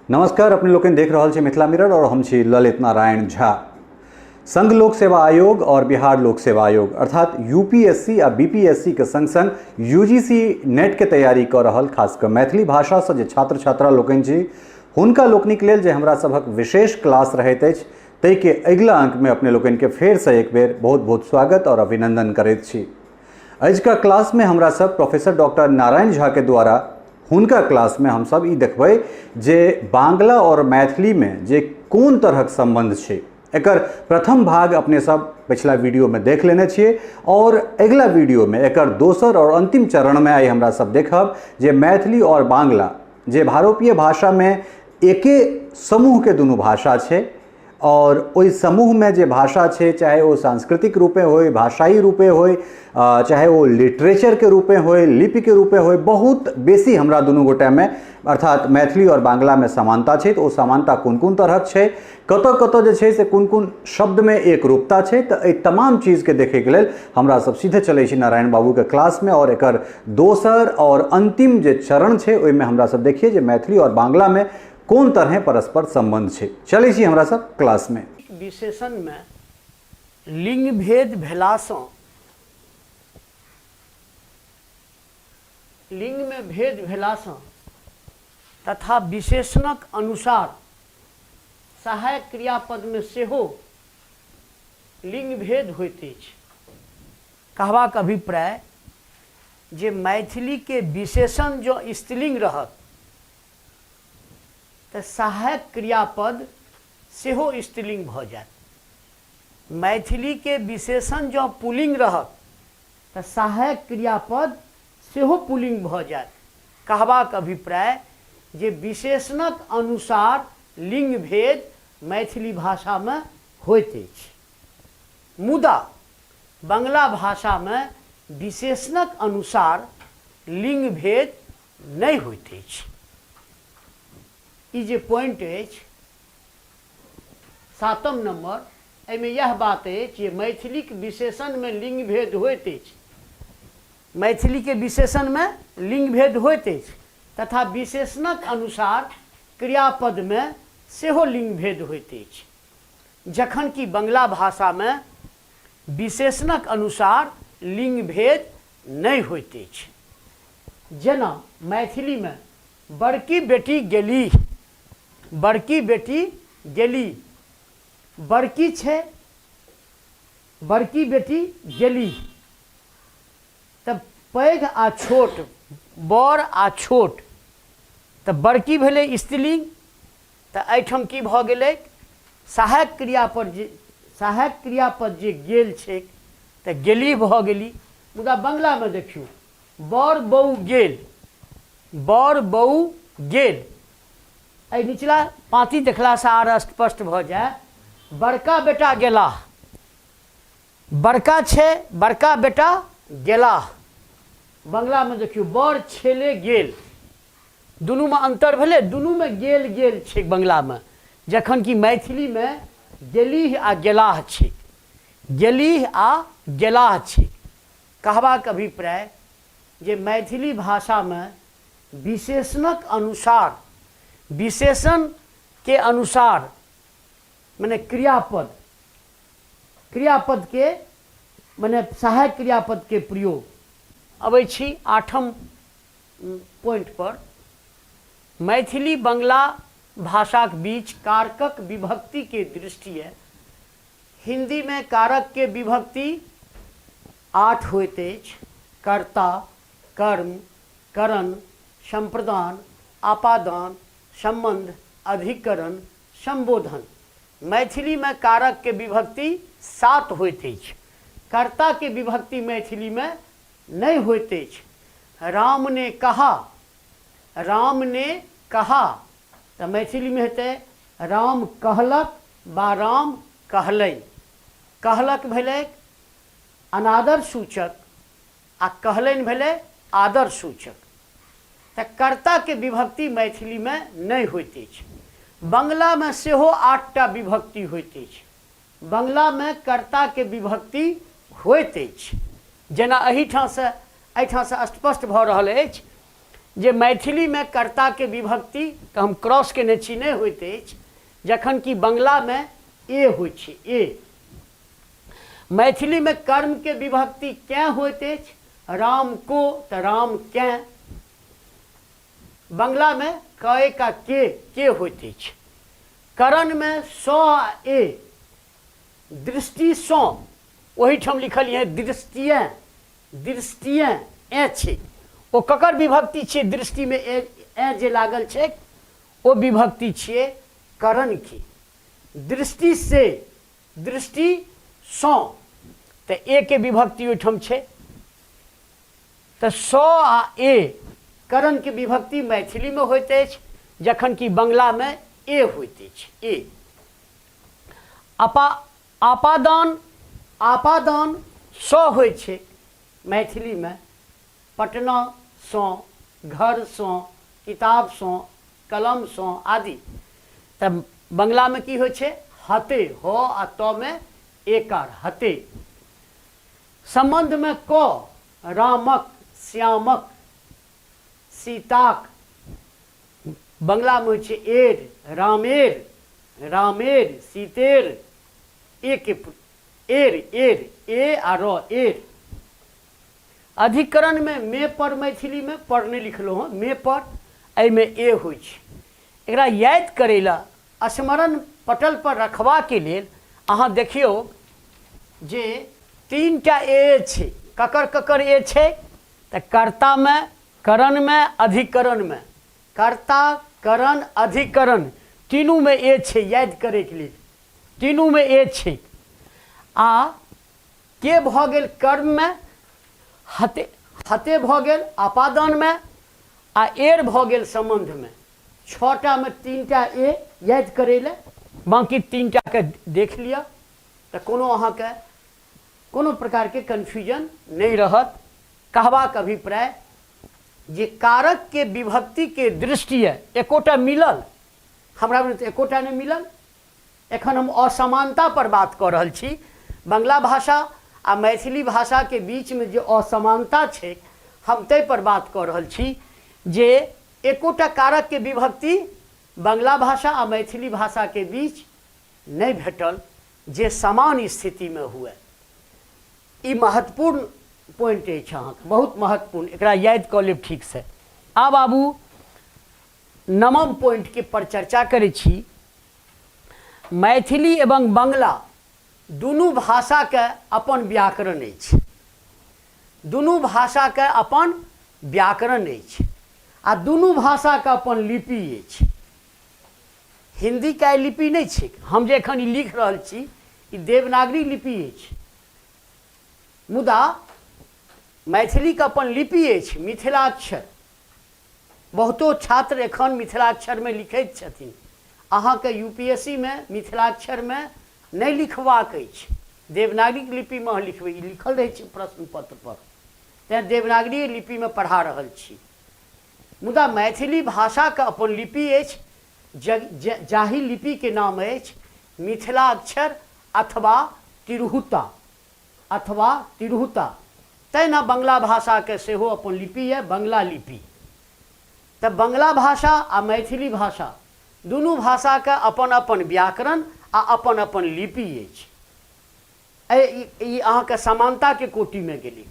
नमस्कार, अपने लोकनि देख रहल छी मिथिला मिरर और हम छी ललित नारायण झा। संघ लोक सेवा आयोग और बिहार लोक सेवा आयोग अर्थात यूपीएससी आ बीपीएससी के संग संग यूजीसी नेट के तैयारी कऽ रहल खास कऽ मैथिली भाषा से जे छात्र छात्रा लोकनि छी हुनका लोकनिक लेल जे हमरा सभक विशेष क्लास रहैत अछि ताहिके अगिला अंकमे अपने लोकनिके फेरसँ एक बेर बहुत बहुत स्वागत और अभिनंदन करैत छी। अजुका क्लासमे हमरा सब प्रोफेसर डॉक्टर नारायण झा के द्वारा हुनका क्लासमे हमसब ई देखबै जे बांग्ला और मैथिलीमे जे कोन तरहक सम्बन्ध छै। एकर प्रथम भाग अपने सब पिछला वीडियोमे देख लेने छियै और अगिला वीडियोमे एकर दोसर और अंतिम चरणमे आइ हमरा सब देखब जे मैथिली और बांग्ला जे भारोपीय भाषामे एके समूहके दुनू भाषा छै और ओहि समूहमे जे भाषा छै चाहे ओ सांस्कृतिक रूपे होय, भाषाई रूपे होय, चाहे ओ लिटरेचरके रूपे होय, लिपिके रूपे होय, बहुत बेसी हमरा दुनू गोटामे अर्थात मैथिली और बांग्लामे समानता छै। तऽ ओ समानता कोन कोन तरहक छै, कतऽ कतऽ जे छै से कोन कोन शब्दमे एक रूपता छै, तऽ एहि तमाम चीजके देखैके लेल हमरा सब सीधे चलै छी नारायण बाबूके क्लासमे और एकर दोसर और अंतिम जे चरण छै ओहिमे हमरा सब देखिए जे मैथिली और बांग्लामे कोन तरहे परस्पर संबंध छै। चलै छी हमरा सब क्लासमे। विशेषणमे लिंगभेद भेलासँ लिंगमे भेद भेलासँ तथा विशेषणक अनुसार सहायक क्रियापदमे सेहो लिंगभेद होइत अछि। कहबाक अभिप्राय जे मैथिलीके विशेषण जँ स्त्रीलिंग रहत तऽ सहायक क्रियापद सेहो स्त्रीलिंग भऽ जायत। मैथिलीके विशेषण जँ पुल्लिंग रहत तऽ सहायक क्रियापद सेहो पुल्लिंग भऽ जायत। कहबाक अभिप्राय जे विशेषणक अनुसार लिंगभेद मैथिली भाषामे होइत अछि। मुदा बंगला भाषामे विशेषणक अनुसार लिंगभेद नहि होइत अछि। ई जे पॉइंट अछि सातम नम्बर, एहिमे इएह बात अछि जे मैथिलीक विशेषणमे लिंगभेद होइत अछि। मैथिलीके विशेषणमे लिंगभेद होइत अछि तथा विशेषणक अनुसार क्रियापदमे सेहो लिंगभेद होइत अछि। जखन कि बंगला भाषामे विशेषणक अनुसार लिंगभेद नहि होइत अछि। जेना मैथिलीमे बड़की बेटी गेलीह, बड़की बेटी गेली, बड़की छै, बड़की बेटी गेलीह, तऽ पैघ आ छोट, बड़ आ छोट, तऽ बड़की भेलै स्त्रीलिंग, तऽ एहिठाम की भऽ गेलै, सहायक क्रियापर जे सहायक क्रियापद जे गेल छैक तऽ गेली भऽ गेली। मुदा बंगलामे देखियौ, बड़ बऊ गेल, बड़ बऊ गेल। एहि निचला पाँती देखलासँ आर स्पष्ट भऽ जाय, बड़का बेटा गेलाह, बड़का छै, बड़का बेटा गेलाह। बंगलामे देखियौ, बड़ छेले गेल, दुनूमे अन्तर भेलै, दुनूमे गेल गेल छै बंगलामे, जखन कि मैथिलीमे गेलीह आ गेलाह छै, गेलीह आ गेलाह छै। कहबाक अभिप्राय जे मैथिली भाषामे विशेषणक अनुसार, विशेषणके अनुसार मने क्रियापद, क्रियापदके मने सहायक क्रियापदके प्रयोग। अबै छी आठम पॉइंट पर। मैथिली बंगला भाषाक बीच कारकक विभक्तिके दृष्टिए हिन्दीमे कारकके विभक्ति 8 होइत अछि। कर्ता, कर्म, करण, सम्प्रदान, आपादान, सम्बन्ध, अधिकरण, सम्बोधन। मैथिलीमे कारकके विभक्ति 7 होइत अछि। कर्ताके विभक्ति मैथिलीमे नहि होइत अछि। राम ने कहा, राम ने कहा, तऽ मैथिलीमे हेतै राम कहलक बा राम कहलनि। कहलक भेलै अनादर सूचक आ कहलनि भेलै आदर सूचक। तऽ कर्ताके विभक्ति मैथिलीमे नहि होइत अछि। बंगलामे सेहो 8टा विभक्ति होइत अछि। बंगलामे कर्ताके विभक्ति होइत अछि। जेना एहिठामसँ स्पष्ट भऽ रहल अछि जे मैथिलीमे कर्ताके विभक्ति तऽ हम क्रॉस केने छी नहि होइत अछि जखन कि बंगलामे ए होइ छै ए मैथिलीमे कर्मके विभक्ति कैँ होइत अछि राम को तऽ राम कैँ बंगलामे कए का के के होइत अछि करणमे स आ ए दृष्टिसँ ओहिठाम लिखल यऽ दृष्टिए दृष्टिए ए छै ओ ककर विभक्ति छियै दृष्टिमे ए ए जे लागल छै ओ विभक्ति छियै करण के दृष्टि से दृष्टि सँ तऽ ए के विभक्ति ओहिठाम छै तऽ स आ ए करणके विभक्ति मैथिलीमे होइत अछि जखन कि बंगलामे ए होइत अछि ए अपा आपादान आपादान स होइ छै मैथिलीमे पटनासँ घरसँ किताबसँ कलमसँ आदि तऽ बंगलामे की होइ छै हते ह आ त मे एकार हते सम्बन्धमे क रामक श्यामक सीताक बंगलामे होइ छै एर रामेर रामेर सीतेर ए के एर एर ए आ र एर अधिकरणमे मे पर मैथिलीमे पर नहि लिखलहुँ हँ मे पर एहिमे ए होइ छै एकरा याद करै लए स्मरण पटल पर रखबाके लेल अहाँ देखियौ जे तीनटा ए छै ककर ककर ए छै तऽ कर्तामे करणमे अधिकरणमे कर्ता करण अधिकरण तीनूमे ए छै याद करैके लेल तीनूमे ए छै आ के भऽ गेल कर्ममे हते हते भऽ गेल आपादानमे आ एर भऽ गेल सम्बन्धमे छओटामे तीनटा ए याद करै लए बाँकी तीनटाके देख लिअ तऽ कोनो अहाँके कोनो प्रकारके कन्फ्यूजन नहि रहत कहबाक अभिप्राय जे कारकके विभक्तिके दृष्टिए एकोटा मिलल हमरा तऽ एकोटा नहि मिलल एखन हम असमानता पर बात कऽ रहल छी बंगला भाषा आ मैथिली भाषाके बीचमे जे असमानता छै हम ताहि पर बात कऽ रहल छी जे एकोटा कारकके विभक्ति बंगला भाषा आ मैथिली भाषाके बीच नहि भेटल जे समान स्थितिमे हुए ई महत्वपूर्ण पॉइंट अछि अहाँके बहुत महत्वपूर्ण एकरा याद कऽ लेब ठीकसँ आब आबू नवम पॉइंटके पर चर्चा करै छी मैथिली एवं बंगला दुनू भाषाके अपन व्याकरण अछि दुनू भाषाके अपन व्याकरण अछि आ दुनू भाषाके अपन लिपि अछि हिन्दीके आइ लिपि नहि छैक हम जे एखन ई लिख रहल छी ई देवनागरी लिपि अछि मुदा मैथिलीके अपन लिपि अछि मिथिलाक्षर बहुतो छात्र एखन मिथिलाक्षरमे लिखैत छथिन अहाँके यू पी एस सी मे मिथिलाक्षरमे नहि लिखबाक अछि देवनागरी लिपिमे अहाँ लिखबै ई लिखल रहै छै प्रश्न पत्र पर तैँ देवनागरी लिपिमे पढ़ा रहल छी मुदा मैथिली भाषाके अपन लिपि अछि जाहि लिपिके नाम अछि मिथिलाक्षर अथवा तिरहुता अथवा तिरहुता तहिना बंगला भाषाके सेहो अपन लिपि यऽ बंगला लिपि तऽ बंगला भाषा आ मैथिली भाषा दुनू भाषाके अपन अपन व्याकरण आ अपन अपन लिपि अछि एहि ई अहाँके समानताके कोटिमे गेलै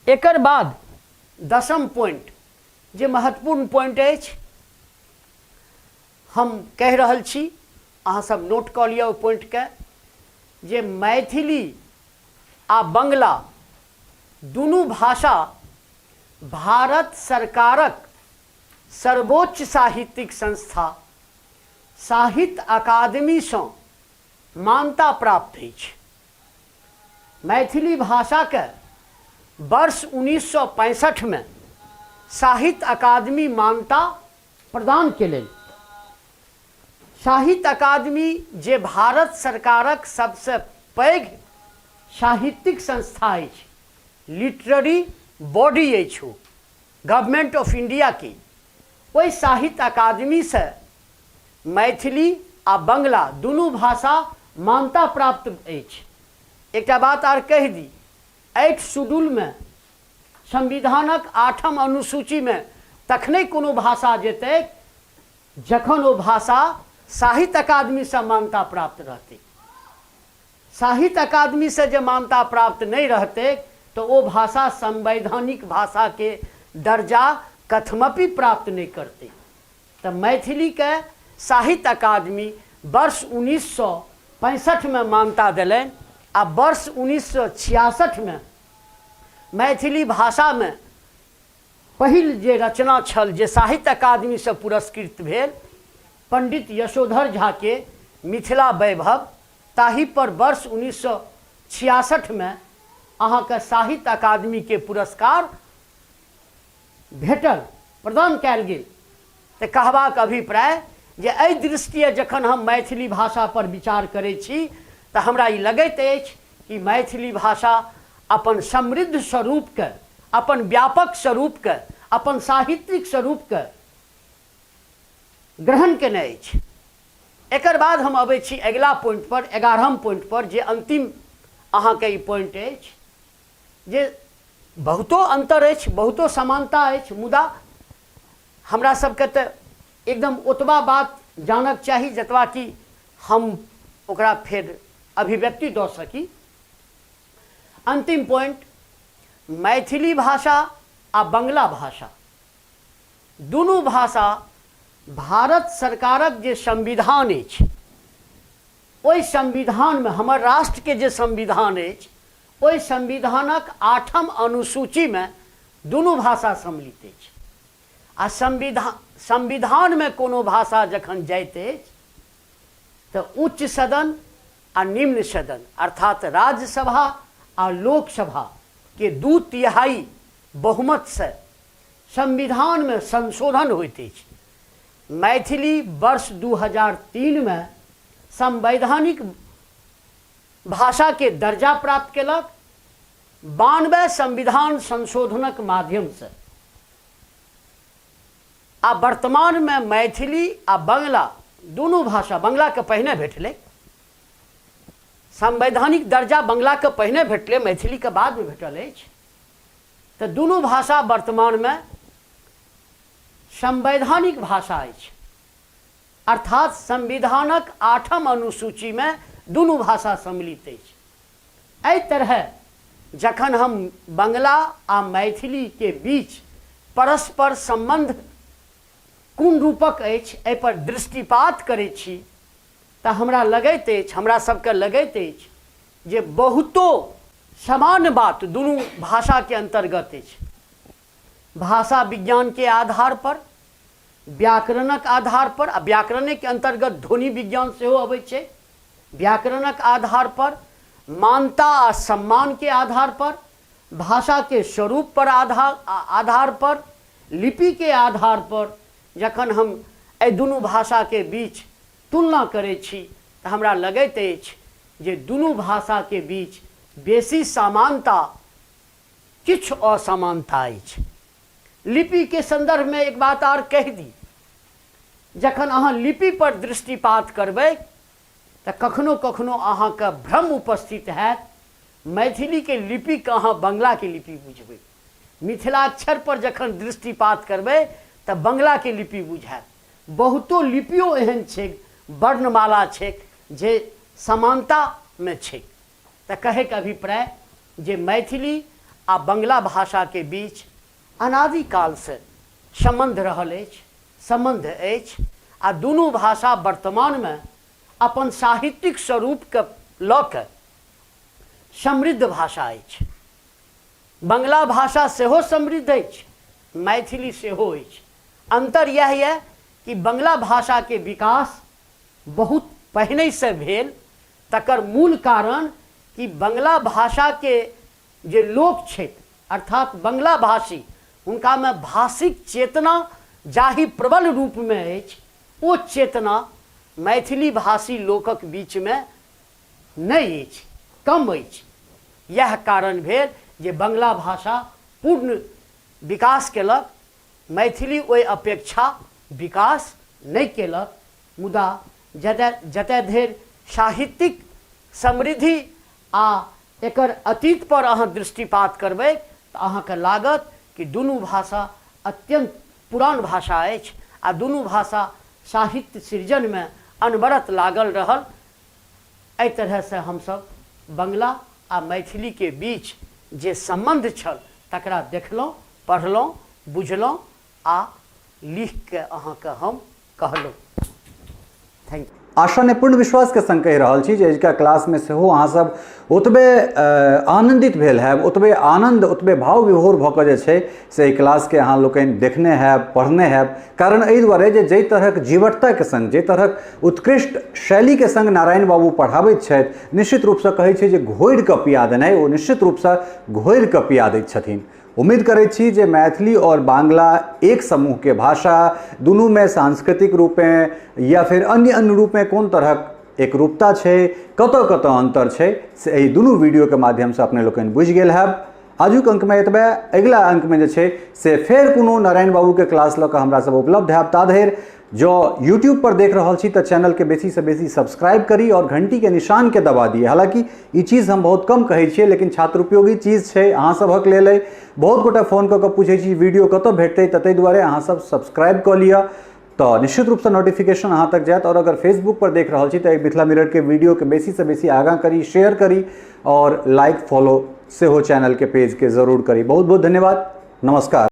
एकर बाद दसम पॉइंट जे महत्वपूर्ण पॉइंट अछि हम कहि रहल छी अहाँ सब नोट कऽ लिअ ओहि पॉइंटके जे मैथिली आ बंगला दुनू भाषा भारत सरकारक सर्वोच्च साहित्यिक संस्था साहित्य अकादमीसँ मान्यता प्राप्त अछि मैथिली भाषाके वर्ष 1965मे साहित्य अकादमी मान्यता प्रदान केलनि साहित्य अकादमी जे भारत सरकारक सबसँ पैघ साहित्यिक संस्था अछि लिटररी बॉडी अछि ओ गवर्नमेंट ऑफ इंडिया के ओहि साहित्य अकादमीसँ मैथिली आ बंगला दुनू भाषा मान्यता प्राप्त अछि एकटा बात आर कहि दी एहि शेड्यूलमे संविधानक आठम अनुसूचीमे तखने कोनो भाषा जेतै जखन ओ भाषा साहित्य अकादमीसँ मान्यता प्राप्त रहतै। साहित्य अकादमीसँ जे मान्यता प्राप्त नहि रहतै तऽ ओ भाषा संवैधानिक भाषाके दर्जा कथमपि प्राप्त नहि करतै। तऽ मैथिलीके साहित्य अकादमी वर्ष 1965मे मान्यता देलनि आ वर्ष 1966मे मैथिली भाषामे पहिल जे रचना छल जे साहित्य अकादमीसँ पुरस्कृत भेल, पंडित यशोधर झाके मिथिला वैभव, ताहि पर वर्ष 1966मे अहाँके साहित्य अकादमीके पुरस्कार भेटल, प्रदान कयल गेल। तऽ कहबाक अभिप्राय जे एहि दृष्टिए जखन हम मैथिली भाषा पर विचार करै छी तऽ हमरा ई लगैत अछि कि मैथिली भाषा अपन समृद्ध स्वरूपके, अपन व्यापक स्वरूपके, अपन साहित्यिक स्वरूपके ग्रहण केने अछि। एकर बाद हम अबै छी अगिला पॉइंट पर, 11म पॉइंट पर, जे अंतिम अहाँके ई पॉइंट अछि जे बहुतो अन्तर अछि, बहुतो समानता अछि, मुदा हमरा सबके तऽ एकदम ओतबा बात जानक चाही जतबा कि हम ओकरा फेर अभिव्यक्ति दऽ सकी। अन्तिम पॉइंट, मैथिली भाषा आ बंगला भाषा दुनू भाषा भारत सरकारक जे संविधान अछि ओहि संविधानमे, हमर राष्ट्रके जे संविधान अछि ओहि संविधानक 8म अनुसूचीमे दुनू भाषा सम्मिलित अछि। आ संविधानमे कोनो भाषा जखन जाइत अछि तऽ उच्च सदन आ निम्न सदन अर्थात राज्यसभा आ लोकसभा के 2/3 बहुमतसँ संविधानमे संशोधन होइत अछि। मैथिली वर्ष 2003मे संवैधानिक भाषाके दर्जा प्राप्त केलक 92 संविधान संशोधनक माध्यमसँ। आ वर्तमानमे मैथिली आ बंगला दुनू भाषा, बंगलाके पहिने भेटलै संवैधानिक दर्जा, बंगलाके पहिने भेटलै, मैथिलीके बादमे भेटल अछि। तऽ दुनू भाषा वर्तमानमे संवैधानिक भाषा अछि, अर्थात संविधानक 8म अनुसूचीमे दुनू भाषा सम्मिलित अछि। एहि तरहे जखन हम बंगला आ मैथिलीके बीच परस्पर सम्बन्ध कोन रूपक अछि एहि पर दृष्टिपात करै छी तऽ हमरा लगैत अछि, हमरा सबके लगैत अछि जे बहुतो समान बात दुनू भाषाके अन्तर्गत अछि। भाषा विज्ञानके आधार पर, व्याकरणक आधार पर, आ व्याकरणेके अन्तर्गत ध्वनि विज्ञान सेहो अबै छै, व्याकरणक आधार पर, मान्यता आ सम्मानके आधार पर, भाषाके स्वरूप पर आधार पर, लिपिके आधार पर जखन हम एहि दुनू भाषाके बीच तुलना करै छी तऽ हमरा लगैत अछि जे दुनू भाषाके बीच बेसी समानता किछु असमानता अछि। लिपिके सन्दर्भमे एक बात आर कहि दी, जखन अहाँ लिपि पर दृष्टिपात करबै तऽ कखनो कखनो अहाँके भ्रम उपस्थित हैत, मैथिलीके लिपिके अहाँ बंगलाके लिपि बुझबै, मिथिलाक्षर पर जखन दृष्टिपात करबै तऽ बंगलाके लिपि बुझायत। बहुतो लिपियो एहन छैक, वर्णमाला छैक जे समानतामे छैक। तऽ कहैके अभिप्राय जे मैथिली आ बंगला भाषाके बीच अनादिकालसँ सम्बन्ध रहल अछि, सम्बन्ध अछि आ दुनू भाषा वर्तमानमे अपन साहित्यिक स्वरूपके लऽ कऽ समृद्ध भाषा अछि। बंगला भाषा सेहो समृद्ध अछि, मैथिली सेहो अछि। अन्तर इएह यऽ कि बंगला भाषाके विकास बहुत पहिनहिसँ भेल, तकर मूल कारण कि बंगला भाषाके जे लोक छथि अर्थात बंगला भाषी, हुनकामे भाषिक चेतना जाहि प्रबल रूपमे अछि ओ चेतना मैथिली भाषी लोकक बीचमे नहि अछि, कम अछि। इएह कारण भेल जे बंगला भाषा पूर्ण विकास केलक, मैथिली ओहि अपेक्षा विकास नहि केलक। मुदा जतय जतय धरि साहित्यिक समृद्धि आ एकर अतीत पर अहाँ दृष्टिपात करबै तऽ अहाँके लागत कि दुनू भाषा अत्यन्त पुरान भाषा अछि आ दुनू भाषा साहित्य सृजनमे अनवरत लागल रहल। एहि तरहसँ हमसभ बंगला आ मैथिलीके बीच जे सम्बन्ध छल तकरा देखलहुँ, पढ़लहुँ, बुझलहुँ आ लिखिकऽ अहाँके हम कहलहुँ। Thank you. आशा ने पूर्ण विश्वास के संग कहि रहल छी जे अजुका क्लास में सेहो अहाँ सब ओतबे आनंदित भेल हैब, ओतबे आनंद, ओतबे भाव विभोर भऽ कऽ जे छै से एहि क्लास के अहाँ लोकनि देखने हैब, पढ़ने हैब। कारण एहि दुआरे जे जाहि तरहक जीवटता के संग, जाहि तरहक उत्कृष्ट शैली के संग नारायण बाबू पढ़ाबैत छथि, निश्चित रूपसँ कहै छै जे घोरि कऽ पिया देनाइ, ओ निश्चित रूपसँ घोरि कऽ पिया दैत छथिन। उम्मीद करै छी जे मैथिली और बांग्ला एक समूह के भाषा, दुनू में सांस्कृतिक रूपें या फिर अन्य अन्य रूपें कोन तरहक एकरूपता छै, कतऽ कतऽ अंतर छै, से एहि दुनू वीडियो के माध्यम से अपने लोकनि बुझि गेल हैब। आजुक अंक में एतबे, अगिला अंक में जे छै से फेर कोनो नारायण बाबू के क्लास लऽ कऽ हमरा सब उपलब्ध हैब। ता धरि जँ यूट्यूब पर देख रहल छी तऽ चैनल के बेसी से बेसी सब्सक्राइब करी और घंटी के निशान के दबा दिए। हालांकि ई चीज़ हम बहुत कम कहै छियै, लेकिन छात्र उपयोगी चीज़ छै अहाँ सबहक लेल अइ। बहुत गोटा फोन कऽ कऽ पूछै छी वीडियो कतऽ भेटतै, तऽ ताहि दुआरे अहाँ सब सब्सक्राइब कऽ लिअ तऽ निश्चित रूपसँ नोटिफिकेशन अहाँ तक जायत। और अगर फेसबुक पर देख रहल छी तऽ मिथिला मिरर के वीडियो के बेसी से बेसी आगाँ करी, शेयर करी और लाइक फॉलो सेहो चैनल के पेज के जरूर करी। बहुत बहुत धन्यवाद, नमस्कार।